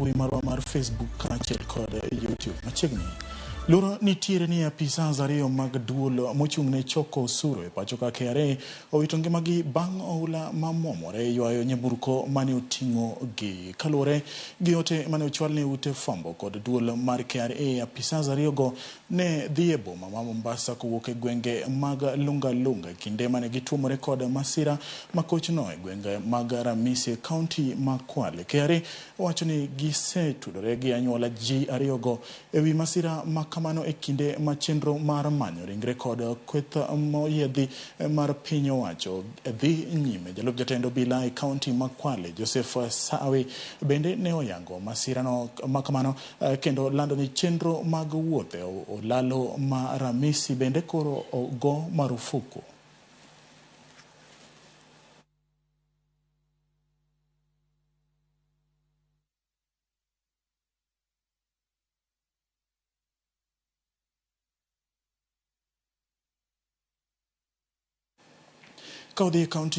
mbui marwa mar Facebook kaachiel kod YouTube. Machiegni, luoro nitiere ni apisas ariyo mag duol mochung' ne choko osuru e pacho ka KRA owito ngimagi bang' oula mamwomore ywayo nyamburko mane oting'o gi. Kaluwore gi ote mane ochwal ne ute fwambo kod duol mar KRA, apisas ariyogo ne dhi e boma ma Mombasa kowuok e gwenge mag Lunga Lunga e kinde mane gituomore kod masira ma kochno e gwenge mag Ramisi e kaunti ma Kwale. KRA wacho ni gisetudore gi anyuola ji ariyogo e wi masira ma kamano e kinde ma chenro mar manyo ringre kod kweth moyiedhi mar piny owacho dhi nyime. Jalup jatend obila e kaunti ma Kwale Joseph Sawe bende ne oyango masirano ma kamano kendo lando ni chenro mag wuoth e olalo ma Ramisi bende koro ogo marufuku. Ka odhi e kaunti